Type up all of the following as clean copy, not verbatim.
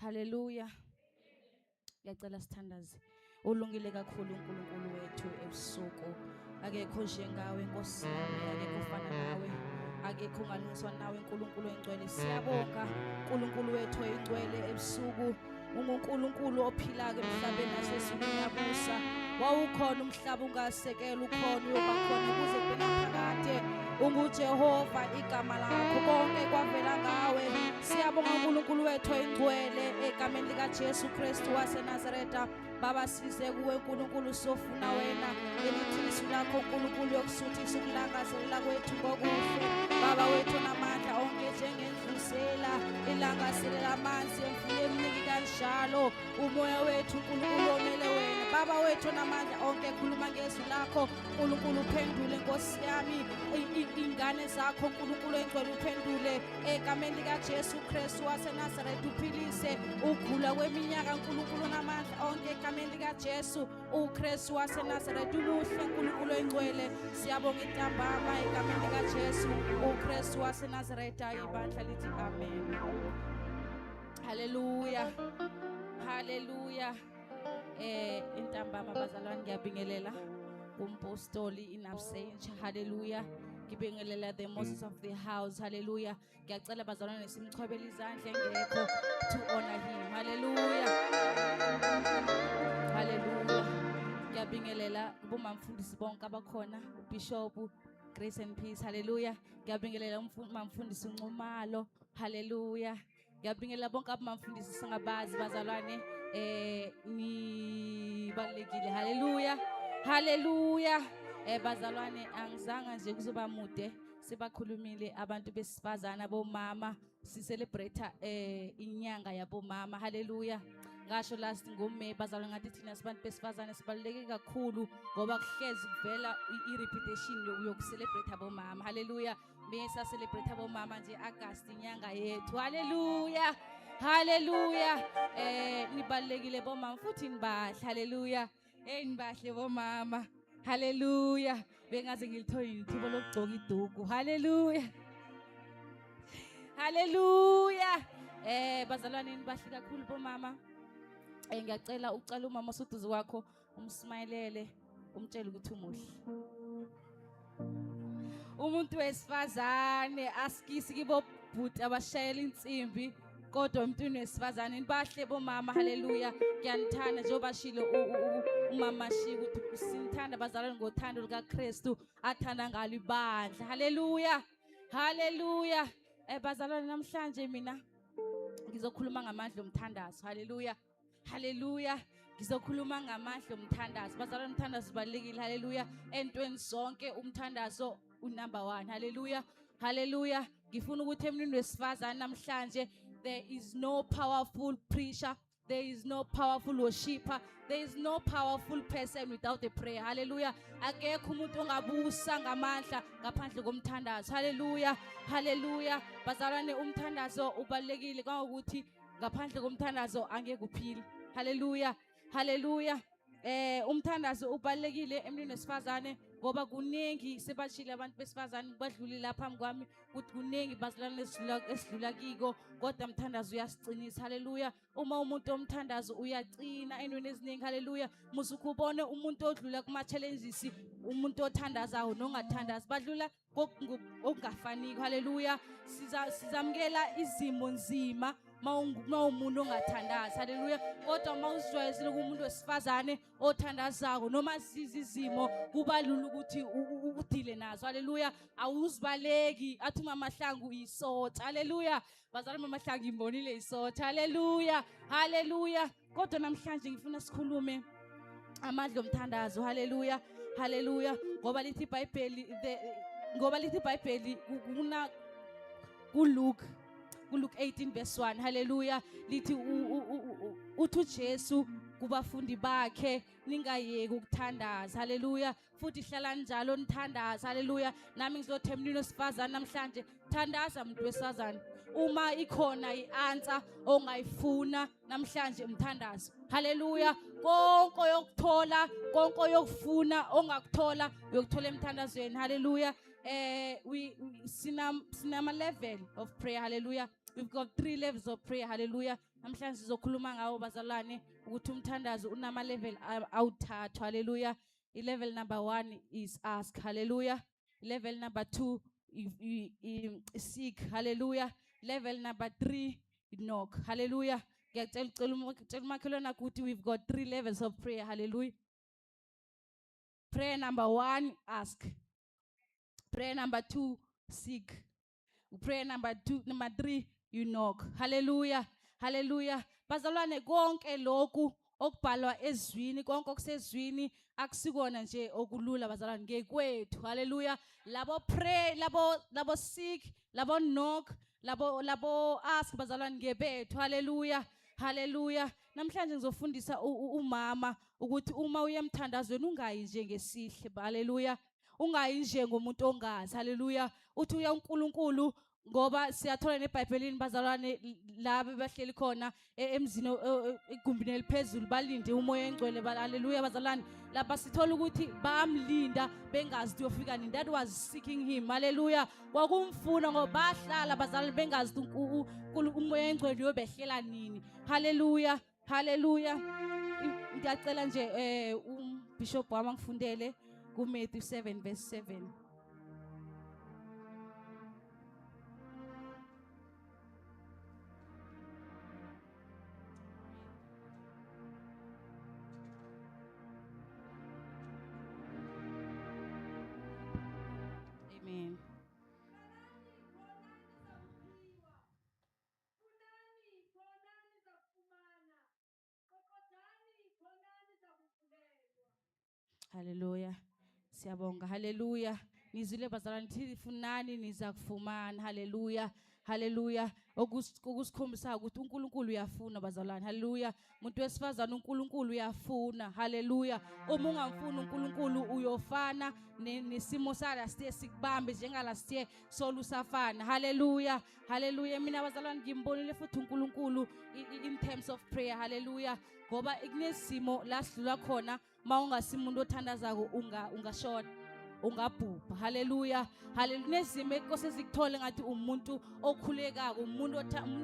Haleluya. Ngiyacela sithandaze. Ulungile kakhulu uNkulunkulu wethu ebusuku. Akekho njengawe Nkosi yami, akekho ofana nawe. Akekho ongalungiswa nawe uNkulunkulu oyingcwele. Siyabonga uNkulunkulu wethu oyingcwele ebusuku. UnguNkulunkulu ophilayo emhlabeni nasezulwini uyabusa. Wawukhona umhlaba ungasekela ukhona uyoba khona kuze kube naphakade. UnguJehova igama lakho konke kwavela ngawe. Siyabonga uNkulunkulu wethu oyingcwele egameni likaJesu Kristu waseNazaretha. Baba size kuwe uNkulunkulu sofuna wena elithi izwi lakho uNkulunkulu yokusuthisa ukulangazelela kwethu ngokuhle. Baba wethu namandla onke njengendluzela ilangazelela amanzi emfuleni eminingi kanjalo umoya wethu uNkulunkulu omele wena. Baba wethu namandla onke khuluma ngezwi lakho uNkulunkulu uphendule Nkosi yami ingane zakho uNkulunkulu engcwele uphendule egameni likaJesu Kristu waseNazaretha uphilise ugula kweminyaka uNkulunkulu namandla onke egameni likaJesu uKristu waseNazaretha umuhle uNkulunkulu engcwele siyabonga intambama egameni likaJesu uKristu waseNazaretha ibandla lithi amen. Haleluya, haleluya. Intambama bazalwane, ngiyabingelela kumpostoli in absentia. Haleluya. Ngibingelela the Moses of the house. Haleluya. Ngiyacela bazalwane simchwebele izandla engekho to honor him. Haleluya, haleluya. Ngiyabingelela kubomamfundisi bonke abakhona, uBishop, grace and peace. Haleluya. Ngiyabingelela umamfundisi uNxumalo. Haleluya. Ngiyabingelela bonke abamfundisi singabazi bazalwane, nibalekile. Haleluya, haleluya. Bazalwane, angizanga nje kuzoba mude, sebakhulumile abantu besifazana bomama. Si-celebrate inyanga yabomama. Haleluya. Ngasho last ngoMay bazalwane, ngathi thina sibantu besifazane sibaluleke kakhulu ngoba kuhlezi kuvela i-repetition yokucelebrate abomama. Haleluya. Mesa celebrate abomama nje August inyanga yethu. Haleluya, haleluya. Nibalulekile bomama futhi nibahle. Haleluya. Hey, nibahle bomama. Haleluya. Bengaze ngilithole ithuba lokugcoka iduku. Haleluya, haleluya. Bazalwane, nibahle kakhulu bomama. Ngiyacela ucela umama osuduze kwakho umsmayilele, umtshele ukuthi umuhle. Umuntu wesifazane asikisi kibo bhuti abashayela insimbi kodwa emntwini wesifazane nibahle bomama. Haleluya. Ngiyanithanda njengoba shilo umama Shika ukuthi sinithanda bazalwane ngothando lukaKristu athanda ngalo ibandla. Haleluya, haleluya. Bazalwane, namhlanje mina ngizokhuluma ngamandla omthandazo. Haleluya, haleluya. Ngizokhuluma ngamandla omthandazo bazalwane. Umthandazo ubalulekile. Haleluya. Entweni zonke umthandazo unumber 1. Haleluya, haleluya. Ngifuna ukuthi emntwini wesifazane namhlanje, there is no powerful preacher, there is no powerful worshipper, there is no powerful person without a prayer. Haleluya. Akekho umuntu ongabusa ngamandla ngaphandle komthandazo. Haleluya, haleluya. Bazalwane, umthandazo ubalulekile kangokuthi ngaphandle komthandazo angeke uphile. Haleluya, haleluya. Umthandazo ubalulekile emntwini wesifazane ngoba kuningi sebashile abantu besifazane badlulile lapha phambi kwami ukuthi kuningi bazalwane esidlula kiko, kodwa umthandazo uyasiqinisa. Haleluya. Uma umuntu omthandazo uyaqina entweni eziningi. Haleluya. Musuke ubone umuntu odlula kuma challenges, umuntu othandazayo nongathandazi badlula okungafaniko. Haleluya. Sizamukela izimo nzima mawumuntu ongathandazi. Haleluya. Kodwa mawuzijwayezile kumuntu wesifazane othandazako noma zizi izimo kuba lula ukuthi udile nazo. Haleluya. Awuzibaleki athi umama Hlangu isotha. Haleluya. Bazalwane, mama Hlangu imbonile isotha. Haleluya, haleluya. Kodwa namhlanje ngifuna sikhulume amandla omthandazo. Haleluya, haleluya. Ngoba lithi iBhayibheli ngoba lithi iBhayibheli kuna kuLuke 18 verse 1. Haleluya. Lithi uthi uJesu kubafundi bakhe, ningayeki ukuthandaza. Haleluya. Futhi hlala njalo nithandaza. Haleluya. Nami ngizothi emntwini wesifazane namhlanje, thandaza muntu wesifazane. Uma ikhona i-answer ongayifuna namhlanje, umthandazo. Haleluya. Konke oyokuthola, konke oyokufuna ongakuthola, uyokuthola emthandazweni. Haleluya. We sinama level of prayer. Haleluya. We've got three levels of prayer. Hallelujah. Namhlanje sizokhuluma ngawo bazalwane ukuthi umthandazo unama level awuthathu. Hallelujah. I-level number 1 is ask. Hallelujah. Level number 2 seek. Hallelujah. Level number 3 knock. Hallelujah. Ngiyacela ucela tshela umakhelwane wakho ukuthi we've got three levels of prayer. Hallelujah. Prayer number 1, ask. Prayer number 2, seek. Prayer number 2, number 3, you knock. Hallelujah. Hallelujah. Bazalwane, konke lokhu okubhalwa ezwini, konke okusezwini akusikona nje okulula bazalwane, ngekwethu. Hallelujah. Labo pray, labo seek, labo knock, labo ask bazalwane ngebethu. Hallelujah. Hallelujah. Namhlanje ngizofundisa umama ukuthi uma uya emthandazweni ungayi nje ngesihle. Hallelujah. Ungayi nje ngomuntu ongazi. Hallelujah. Uthi uya uNkulunkulu, ngoba siyathola neBhayibhelini bazalwane laba bahleli khona emzini egumbini eliphezulu balinde umoya engcwele. Hallelujah bazalwane, lapha sithola ukuthi bamlinda bengazi ukuthi uyofika nini. That was seeking him. Hallelujah. Kwakumfuna ngoba bahlala bazalwane bengazi ukuthi umoya engcwele uyobehlela nini. Hallelujah. Hallelujah. Ngiyacela nje umbishop wami angifundele kuMatthew 7 verse 7. Amen. Funani khona nizakufumana, qoqodani khona nizakuvulelwa. Hallelujah. Siyabonga. Hallelujah. Nizwile bazalwane, thi funani nizakufumana. Hallelujah. Hallelujah. Okusikhombisa ukuthi uNkulunkulu uyafuna bazalwane. Hallelujah. Umuntu wesifazane uNkulunkulu uyafuna. Hallelujah. Uma ungamfuni uNkulunkulu uyofana nesimo sa-last year sikubambe njenga last year solusafana. Hallelujah. Hallelujah. Mina bazalwane ngimbonile futhi uNkulunkulu in terms of prayer. Hallelujah. Ngoba kunesimo la sidlula khona, mawungasimuntu othandazako ungashona, ungabhubha. Hallelujah. Hallelujah. Nezimo enkosi ezikuthole ngathi umuntu okhulekako, umuntu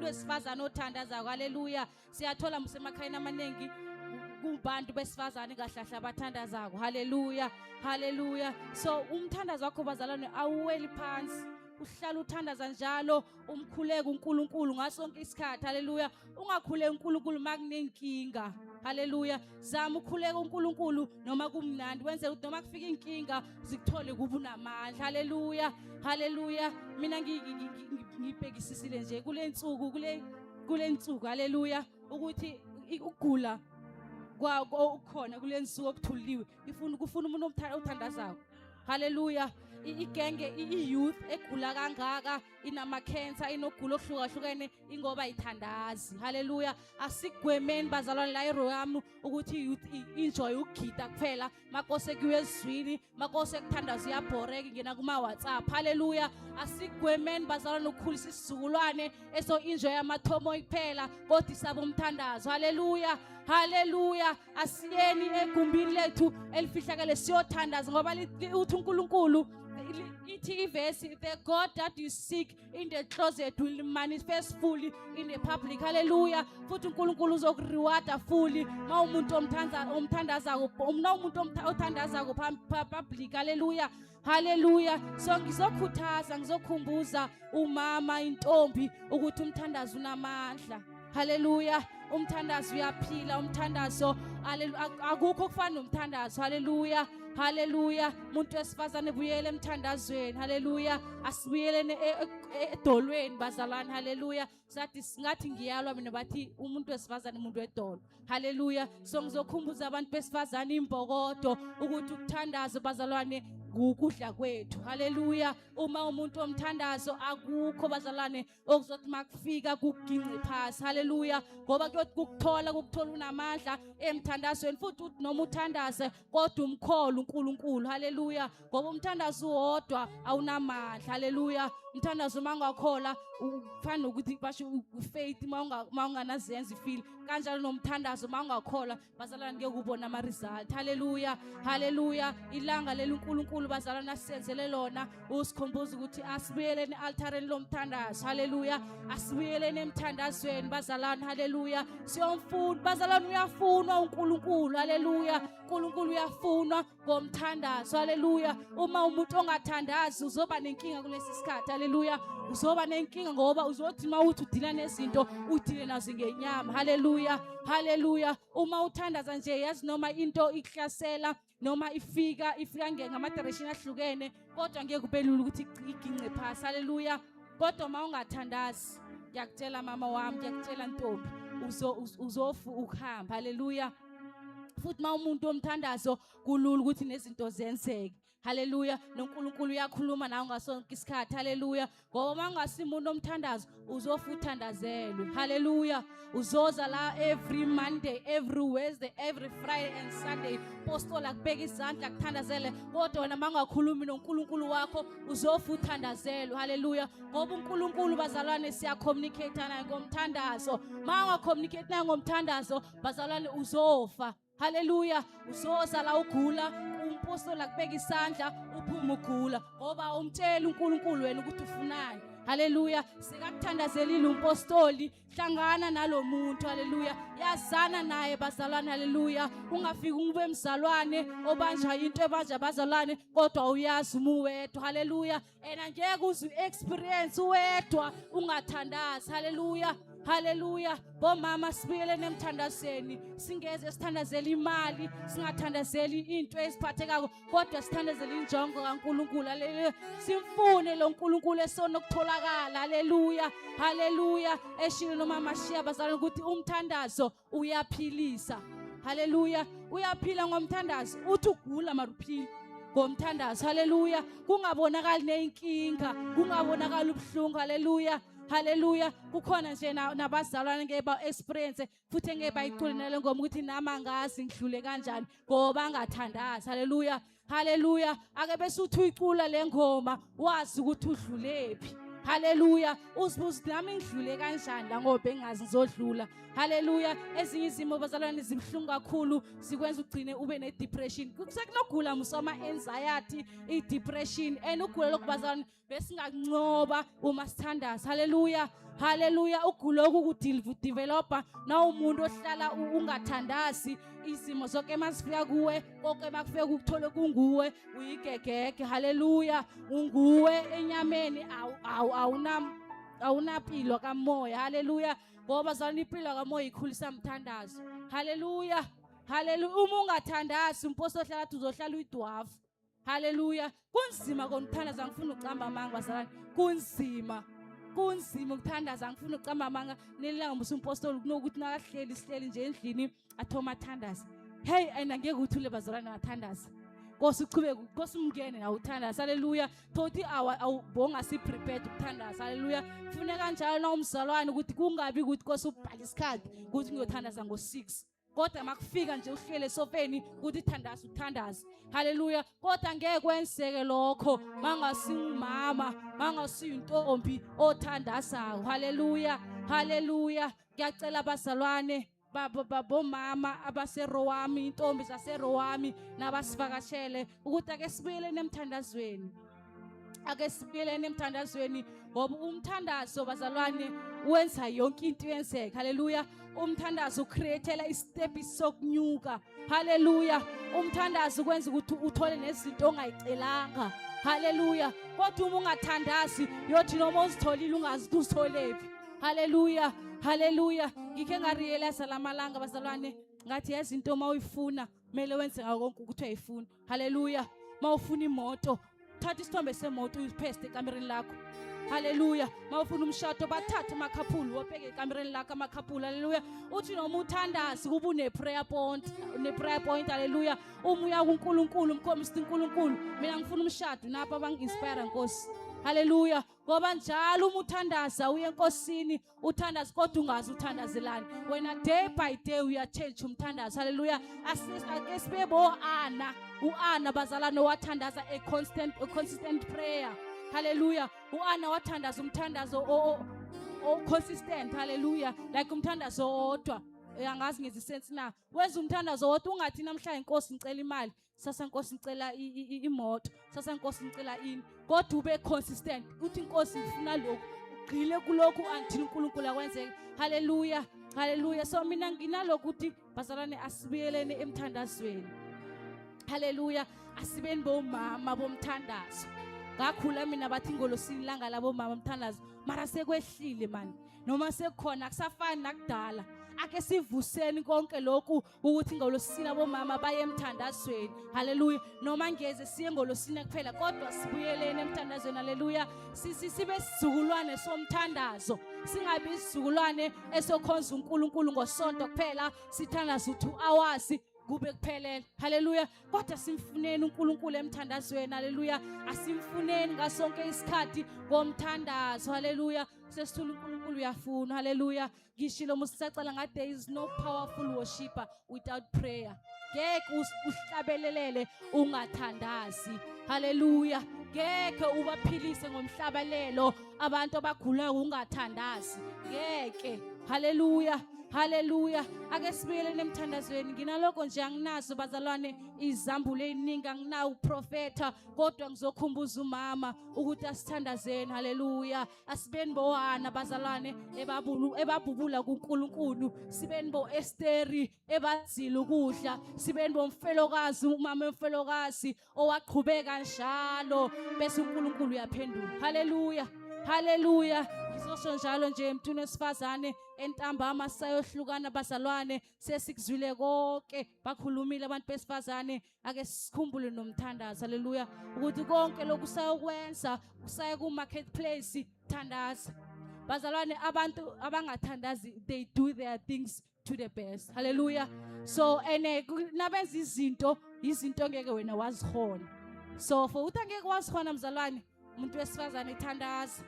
wesifazane othandazako. Hallelujah. Siyathola musemakhayeni amaningi kubantu besifazane kahlahla abathandazako. Hallelujah. Hallelujah. So umthandazo wakho bazalwane awuweli phansi, uhlala uthandaza njalo, umkhuleke uNkulunkulu ngasonke isikhathi. Hallelujah. Ungakhuleki uNkulunkulu makunenkinga. Hallelujah. Zama ukhuleke uNkulunkulu noma kumnandi, wenze ukuthi noma kufika inkinga zikuthole kuba unamandla. Hallelujah. Hallelujah. Mina ngibhekisisile nje kule nsuku, kule nsuku. Hallelujah. Ukuthi ukugula okukhona kule nsuku okuthuliwe kufuna umuntu othandazako. Hallelujah. Igenge, i-youth egula kangaka, inama-cancer, inogula okuhlukahlukene, ingoba ayithandazi. Hallelujah. Asigwemeni bazalwane la eRoyam ukuthi i-youth enjoy ukugida kuphela. Makose kuyiwe ezwini, makose kuthandaza iyabhoreka, ingena kuma-WhatsApp. Hallelujah. Asigwemeni bazalwane ukukhulisa isizukulwane eso enjoy amathomo kuphela, kodwa isaba umthandazo. Hallelujah. Hallelujah. Asiyeni egumbini lethu elifihlakele siyothandaza, ngoba uthi uNkulunkulu, ithi ivesi, the God that you seek in the closet will manifest fully in the public. Hallelujah. Futhi uNkulunkulu uzokurewarda fully mawumuntu omthandazako, uma umuntu othandazako public. Hallelujah. Hallelujah. So ngizokhuthaza, ngizokhumbuza umama intombi ukuthi umthandazo unamandla. Hallelujah. Umthandazo uyaphila, umthandazo, hallelujah, akukho okufana nomthandazo. Hallelujah. Hallelujah. Umuntu wesifazane buyele emthandazweni. Hallelujah. Asibuyelene edolweni bazalwane. Hallelujah. Sathi singathi ngiyalwa mina bathi umuntu wesifazane umuntu wedolo. Hallelujah. So ngizokhumbuza abantu besifazane imbokodo ukuthi ukuthandaza bazalwane ngukudla kwethu. Hallelujah. Uma umuntu omthandazo akukho bazalwane okuzothi makufika kuginqe phasi. Hallelujah. Ngoba kuyothi kukuthola unamandla emthandazweni, futhi uthi noma uthandaze kodwa umkholo uNkulunkulu. Hallelujah. Ngoba umthandazo uwodwa awunamandla. Hallelujah. Umthandazo uma ungakhola ufana nokuthi basho ufaith uma unganazenza ifeel kanjalo nomthandazo uma ungakhola bazalwane ngeke ubone ama-result. Haleluya, haleluya. Ilanga leli uNkulunkulu bazalwane asenzele lona usikhumbuza ukuthi asibuyeleni e-altareni lomthandazo. Haleluya, asibuyeleni emthandazweni bazalwane. Haleluya, siyomfuna bazalwane, uyafunwa uNkulunkulu. Haleluya, uNkulunkulu uyafunwa ngomthandazo. Haleluya, uma umuntu ongathandazi uzoba nenkinga kulesi sikhathi. Haleluya, uzoba nenkinga ngoba uzothi uma uthi udila nezinto udile nazo ngenyama. Haleluya, haleluya. Uma uthandaza nje yazi noma into ikuhlasela noma ifika ngama-direction ahlukene, kodwa ngeke kube lula ukuthi igince phasi. Haleluya. Kodwa uma ungathandazi, ngiyakutshela mama wami, ngiyakutshela ntombi, uzofu ukuhamba. Haleluya. Futhi uma umuntu womthandazo kulula ukuthi nezinto zenzeke. Haleluya. NoNkulunkulu uyakhuluma nawe ngasonke isikhathi. Haleluya. Ngoba uma ungasimuntu omthandazo uzofa uthandazelwe. Haleluya. Uzoza la every Monday, every Wednesday, every Friday and Sunday, Apostle akubeka izandla akuthandazele, kodwa wena uma ungakhulumi noNkulunkulu wakho uzofa uthandazelwe. Haleluya. Ngoba uNkulunkulu bazalwane siyacommunicate naye ngomthandazo. Uma ungacommunicate naye ngomthandazo bazalwane uzofa. Haleluya. Uzoza la ugula, umpostoli akubeka isandla uphume ugula, ngoba umtshela uNkulunkulu wena ukuthi ufunani. Haleluya. Sikakuthandazelile umpostoli, hlangana nalomuntu. Haleluya. Yazana naye bazalwane. Haleluya. Ungafiki ube mzalwane obanja into ebanja abazalwane kodwa uyazi uma uwedwa. Haleluya. And angeke uze experience uwedwa ungathandazi. Haleluya, haleluya. Bomama sibuyeleni emthandazweni, singeze sithandazele imali, singathandazeli into eziphathekako, kodwa sithandazele injongo kaNkulunkulu. Haleluya. Simfune lo Nkulunkulu esonokutholakala. Haleluya, haleluya. Eshilo nomama shiya bazalwane ukuthi umthandazo uyaphilisa. Haleluya. Uyaphila ngomthandazo. Uthi ugula mara uphila ngomthandazo. Haleluya. Kungabonakali neyinkinga, kungabonakali ubuhlungu. Haleluya, haleluya. Kukhona nje nabazalwane ngeke ba experience futhi engeke bayicule nale ngoma ukuthi nami angazi ngidlule kanjani ngoba ngathandaza. Haleluya, haleluya. Ake bese uthi uyicula le ngoma wazi ukuthi udlulephi. Haleluya. Uzibuza nami ngidlule kanjani la ngoba bengazi ngizodlula. Haleluya. Ezinye izimo bazalwane zibuhlungu kakhulu, zikwenza ugcine ube ne-depression. Kusekunogula musoma anxiety, i-depression, and ugula lokhu bazalwane besingakuncoba uma sithandaza. Haleluya, haleluya. Ugula okukudevelopa na umuntu ohlala ungathandazi, izimo zonke mazifika kuwe, konke makufika ukuthole kunguwe, uyigegege. Haleluya. Unguwe enyameni, awunampilo kamoya. Haleluya. Ngoba zalwane impilo kamoya ikhulisa mthandazo. Haleluya, haleluya. Uma ungathandazi umposto ohlala athi uzohlala uyidwafu. Haleluya. Kunzima kona ukuthandaza, ngifuna ukucamba amanga bazalwane. Kunzima, kunzima ukuthandaza, ngifuna ukucamba amanga. Nelanga musa umpostoli kunokuthi nakahleli sihleli nje endlini athoma athandaze. Hey, and angeke uthule bazalwane athandaze. Nkosi uchubeke, Nkosi umngene nawe uthandaze. Haleluya. Thothi awa awubonga si prepared ukuthandaza. Haleluya. Kufuneka kanjalo na umzalwane ukuthi kungabi ukuthi Nkosi ubhala isikhathi ukuthi ngiyothandaza ngo6, kodwa makufika nje uhlele esofeni ukuthi thandaza uthandaze. Haleluya. Kodwa ngeke kwenzeke lokho mangasingumama, mangasiyintombi othandazayo. Haleluya, haleluya. Ngiyacela abazalwane bomama abaseRowami, intombi zaseRowami nabasivakashele, ukuthi ake sibuyeleni emthandazweni, ake sibuyeleni emthandazweni, ngoba umthandazo bazalwane wenza yonke into yenzeke. Haleluya. Umthandazo ucreatela istep sokunyuka. Haleluya. Umthandazo ukwenza ukuthi uthole nezinto ongayicelanga. Haleluya. Kodwa uma ungathandazi yothi noma uzitholile ungazi ukuthi uzitholephi. Haleluya, haleluya. Ngikhe ngarealize lamalanga bazalwane, ngathi yazi into uma uyifuna kumele wenze ngako konke ukuthi uyayifuna. Haleluya. Uma ufuna imoto, thatha isithombe semoto uyipaste ekamereni lakho. Haleluya. Uma ufuna umshado, bathathe amakhaphulu wabheke ekamereni lakho amakhaphulu. Haleluya. Uthi noma uthandazi kuba une-prayer point, une-prayer point. Haleluya. Uma uya kuNkulunkulu umkhombisa uNkulunkulu, mina ngifuna umshado, napha bangi-inspire Nkosi. Haleluya. Ngoba njalo uma uthandaza uye enkosini uthandaza kodwa ungazi uthandazelani wena, day by day uyachange umthandazo. Haleluya. Ake sibe bo-Ana, u-Ana bazalwane wathandaza a constant, a consistent prayer. Haleluya. U-Ana wathandaza umthandazo o-consistent, haleluya, like umthandazo owodwa. Angazi ngenza i-sense na. Wenza umthandazo wodwa, ungathi namhlanje Nkosi ngicela imali, sasa Nkosi ngicela imoto, sasa Nkosi ngicela ini, kodwa ube consistent, uthi Nkosi ngifuna lokhu, ugxile kulokhu until uNkulunkulu akwenzeke. Haleluya, haleluya. So mina nginalokhu ukuthi bazalwane asibuyeleni emthandazweni. Haleluya, asibeni bomama bomthandazo. Ngakhula mina bathi ngolosini ilanga labomama umthandazo, mara sekwehlile mani, noma sekukhona akusafani nakudala. Ake sivuseni konke lokhu ukuthi ngolosini abomama baye emthandazweni. Haleluya. Noma ngeze siye ngolosini kuphela, kodwa sibuyeleni emthandazweni. Haleluya. Sibe sizukulwane somthandazo, singabi isizukulwane esokhonza uNkulunkulu ngosonto kuphela, sithandaza u2 hours kube kuphelele. Haleluya. Kodwa simfuneni uNkulunkulu emthandazweni. Haleluya. Asimfuneni ngasonke isikhathi ngomthandazo. Haleluya. Sesithula uNkulunkulu uyafuna. Haleluya. Ngishilo musisacala ngathi there is no powerful worshipper without prayer. Ngeke uhlabelelele ungathandazi. Haleluya. Ngeke ubaphilise ngomhlabelelo abantu abagulayo ungathandazi. Ngeke. Haleluya. Haleluya. Ake sibuyeleni emthandazweni. Nginalokho nje, anginazo bazalwane izambulo eziningi, anginawo uprofeta, kodwa ngizokhumbuza umama ukuthi asithandazeni. Haleluya. Asibeni boHana bazalwane ebabulu ebabubula kuNkulunkulu, sibeni bo Esteri ebazila ukudla, sibeni bomfelokazi, umama emfelokazi owaqhubeka njalo bese uNkulunkulu uyaphendula. Haleluya, haleluya. Ngizosho njalo nje emntwini wesifazane entambama sayohlukana bazalwane, sesikuzwile konke, bakhulumile abantu besifazane. Ake sikhumbule nomthandazo. Haleluya, ukuthi konke lokhu sayokwenza, usaya ku marketplace, thandaza bazalwane. Abantu abangathandazi, they do their things to the best. Haleluya. So ene nabenza izinto, izinto ngeke wena wazihona. So for ukuthi angeke wazihona mzalwane, umuntu wesifazane, thandaza,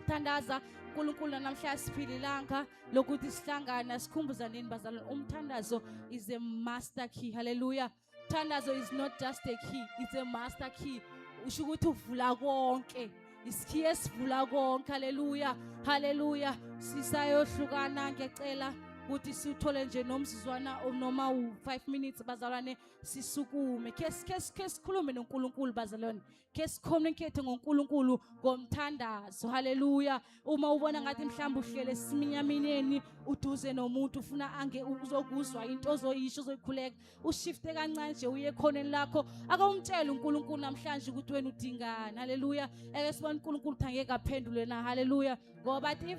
thandaza. uNkulunkulu namhlanje siphililanga lokuthi sihlangana sikhumbuzaneni bazalwane, umthandazo is a master key. Haleluya. Thandazo is not just a key, it's a master key. Usho ukuthi uvula konke, isikhiye esivula konke. Haleluya, haleluya. Sisayohlukana, ngiyacela ukuthi siuthole nje nomzuzwana noma u5 minutes bazalwane, sisukume ke sikhulume noNkulunkulu bazalwane, ke si-communicate ngoNkulunkulu ngomthandazo. Haleluya. Uma ubona ngathi mhlawumbe uhlele esiminyaminyeni uduze nomuntu ufuna ange uzokuzwa into ozoyisho, ozoyikhuleka, ushifte kancane nje uye ekhoneni lakho, akawumtshela uNkulunkulu namhlanje ukuthi wena udingani. Haleluya. Eke sibone uNkulunkulu ukuthi angeke aphendule na. Haleluya. Ngoba if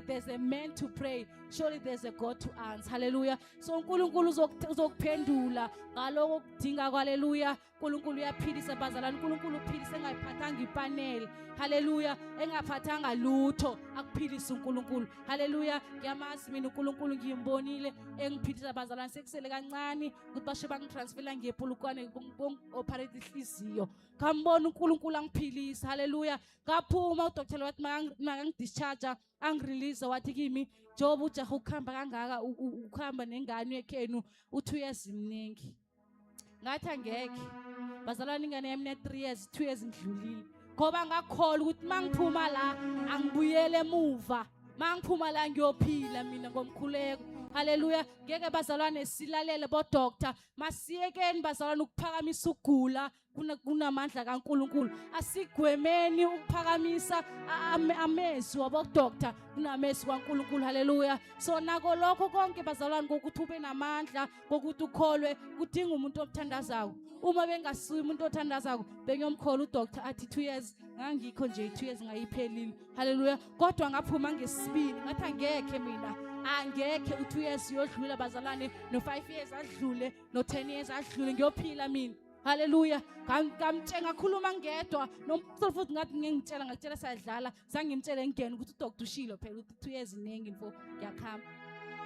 there's a man to pray, surely there's a God to answer. Haleluya. So uNkulunkulu uzokuphendula ngaloko kudinga. Haleluya. uNkulunkulu uyaphilisa bazalwane. uNkulunkulu uphilisa engayiphathanga ipanel. Haleluya. Engaphathanga lutho, akuphilisa uNkulunkulu. Haleluya. Ngiyamazi mina uNkulunkulu, ngimbonile engiphilisa bazalwane. Sekusele kancane ukuthi basho bangitransfera ngePolokwane operate ihliziyo, ngambona uNkulunkulu angiphilisa. Haleluya. Ngaphuma, udoctor wathi makangidischarge, angirelease, wathi kimi njengoba ujaha ukuhamba kangaka, ukuhamba nengane ekhenu, u2 years mningi. Ngathi angekhe bazalwane, ingane yami ne-3 years, 2 years ngidlulile, ngoba ngakholwa ukuthi uma ngiphuma la angibuyele emuva, uma ngiphuma la ngiyophila mina ngomkhuleko. Haleluya. Ngeke bazalwane silalele bodoctor, masiyekeni bazalwane ukuphakamisa ukugula kunamandla kaNkulunkulu. Asigwemeni ukuphakamisa amezwi wabodoctor kunamezwi kaNkulunkulu. Haleluya. So nako lokho konke bazalwane, kokuthi ube namandla kokuthi ukholwe, kudinga umuntu othandazako. Uma bengasuye umuntu othandazako, bengiyomkhola udoctor athi 2 years, ngangikho nje 2 years ngayiphelile. Haleluya. Kodwa ngaphuma ngesibili, ngathi angekhe mina, angekhe u2 years yodlula bazalwane, no5 years adlule, no10 years adlule, ngiyophila mina. Haleluya. Ngamtshela, ngakhuluma ngedwa nomfo futhi, ngathi ngingitshela, ngakutshela sayadlala, sangimtshela ngene ukuthi udoctor ushilo phela ukuthi 2 years iningi mfo, ngiyakhamba.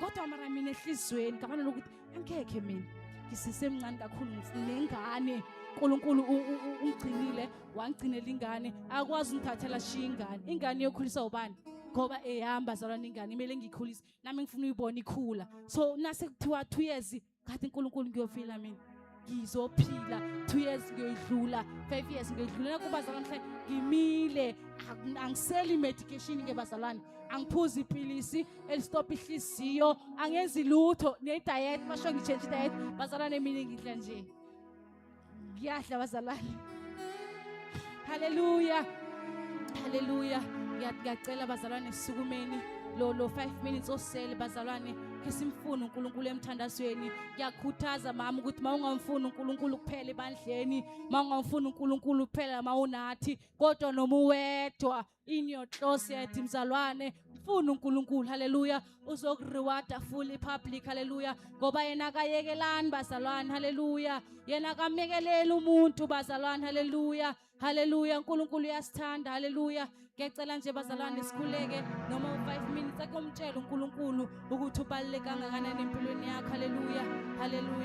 Kodwa mara mina ehlizweni ngabana lokuthi angekhe mina, ngisesemncane kakhulu nengane. uNkulunkulu ungigcinile, wangigcinela ingane, akwazi ungithathela shiya ingane. Ingane iyokhulisa ubani? Ngoba ehamba zalwana ingane imele ngiyikhulise nami, ngifuna uyibona ikhula. So nase kuthiwa 2 years, ngathi uNkulunkulu ngiyofila mina. Ngizophila 2 years ngiyoyidlula, 5 years ngiyoyidlula. Nakho bazalwane, mhlawumbe ngimile, angiseli medication ke bazalwane, angiphuzi ipilisi elistop ihliziyo, angenzi lutho, ne-diet basho ngitshentshe i-diet bazalwane. Mina ngidla nje, ngiyadla bazalwane. Haleluya, haleluya. Ngiyacela bazalwane, sisukumeni lo 5 minutes osele bazalwane, ke simfune uNkulunkulu emthandazweni. Ngiyakhuthaza mama ukuthi mawungamfuni uNkulunkulu kuphela ebandleni, mawungamfuni uNkulunkulu kuphela mawunathi, kodwa noma uwedwa in your closet mzalwane, mfuna uNkulunkulu. Haleluya. Uzokurewarda fully public. Haleluya. Ngoba yena akayekelani bazalwane. Haleluya. Yena akamekeleli umuntu bazalwane. Haleluya, haleluya. uNkulunkulu uyasithanda. Haleluya. Ngiyacela nje bazalwane, sikhuleke noma u5 minutes, ake umtshele uNkulunkulu ukuthi ubaluleke kangakanani empilweni yakho. Haleluya, haleluya.